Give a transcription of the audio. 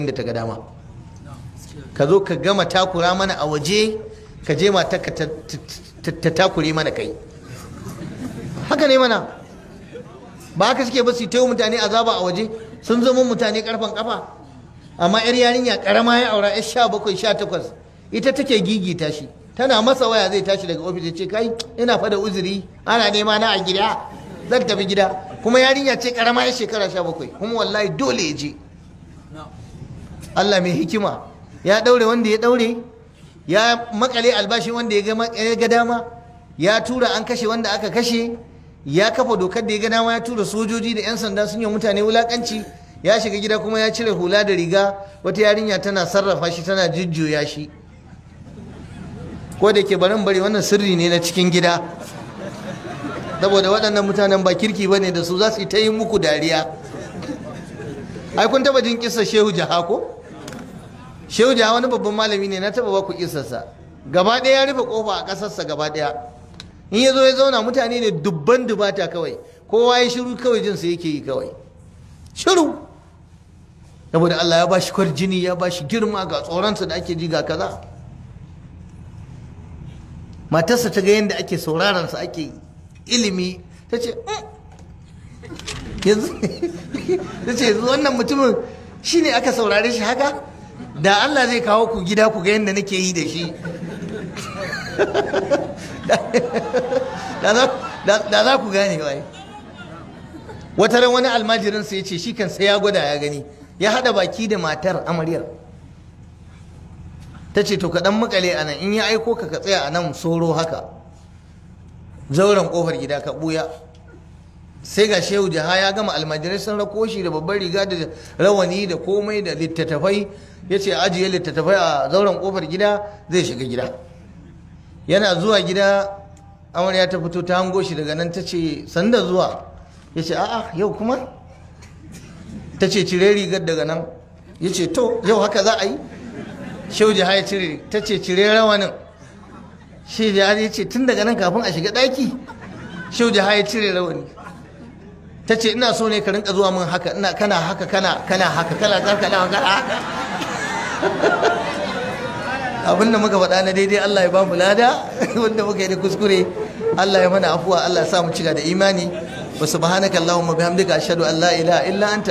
inda ta ga dama. Ka zo ka gama takura mana a waje, ka je matarka ta takure mana kai. Haka ne mana, ba haka suke ba, su yi mutane azaba a waje, sun zama mutane karfan kafa. Amma yar yarinya karama ya aura, yar 17, 18, ita take gigita shi. Tana masa waya zai tashi daga ofis, ya ce kai ina fada uzuri, ana nema na a gida, zan tafi gida. Kuma yarinya ce karama ya shekara 17, kuma wallahi dole ya je. Allah mai hikima ya daure wanda ya daure, ya makale albashin wanda ya ga dama, ya tura an kashe wanda aka kashe, ya kafa dokar da ya ga dama, ya tura sojoji da 'yan sanda sun yi mutane wulakanci. Ya shiga gida kuma ya cire hula da riga, wata yarinya tana sarrafa shi, tana jujjuya shi. Ko da ke barin bari wannan sirri ne na cikin gida, saboda waɗannan mutanen ba kirki bane da su, za su yi ta yi muku dariya. Ai kun taba jin kissar Shehu Jaha ko? Shehu Jaha wani babban malami ne, na taba ba ku kissarsa. Gaba ɗaya ya rufe kofa a ƙasarsa gaba ɗaya. In ya zo ya zauna, mutane ne dubban dubata kawai, kowa ya shiru kawai, jinsa yake yi kawai shiru, saboda Allah ya bashi kwarjini, ya bashi girma, ga tsoronsa da ake ji, ga kaza. Matarsa ta ga yadda ake sauraronsa, ake ilimi, ta ce yanzu, ta ce yanzu wannan mutumin shine aka saurare shi haka, da Allah zai kawo ku gida ku ga yadda nake yi da shi, da za ku gane. Wai wata ran wani almajirin sai ya ce shi kan sai ya gwada ya gani, ya hada baki da matar amaryar, ta ce to ka dan makale a nan, in ya aiko ka ka tsaya a nan soro haka zauren kofar gida ka buya. Sai ga Shehu Jaha ya gama, almajirai sun rako shi da babbar riga da rawani da komai da littattafai, ya ce ajiye littattafai a zauren kofar gida, zai shiga gida. Yana zuwa gida, amarya ta fito ta hango shi daga nan, ta ce sanda zuwa. Ya ce a'a yau kuma? Ta ce cire rigar daga nan. Ya ce to yau haka za a yi? Shehu Jaha ya cire. Ta ce cire rawanin. Shehu Jaha ya ce tun daga nan kafin a shiga ɗaki. Shehu Jaha ya cire rawani. Ta ce ina so ne ka rinka zuwa min haka, ina kana haka, kana kana haka, kana kana kana haka. Abin da muka faɗa na daidai Allah ya ba mu lada, wanda muka yi da kuskure Allah ya mana afuwa, Allah ya sa mu cika da imani. Wa subhanaka allahumma bihamdika, ashhadu an la ilaha illa anta.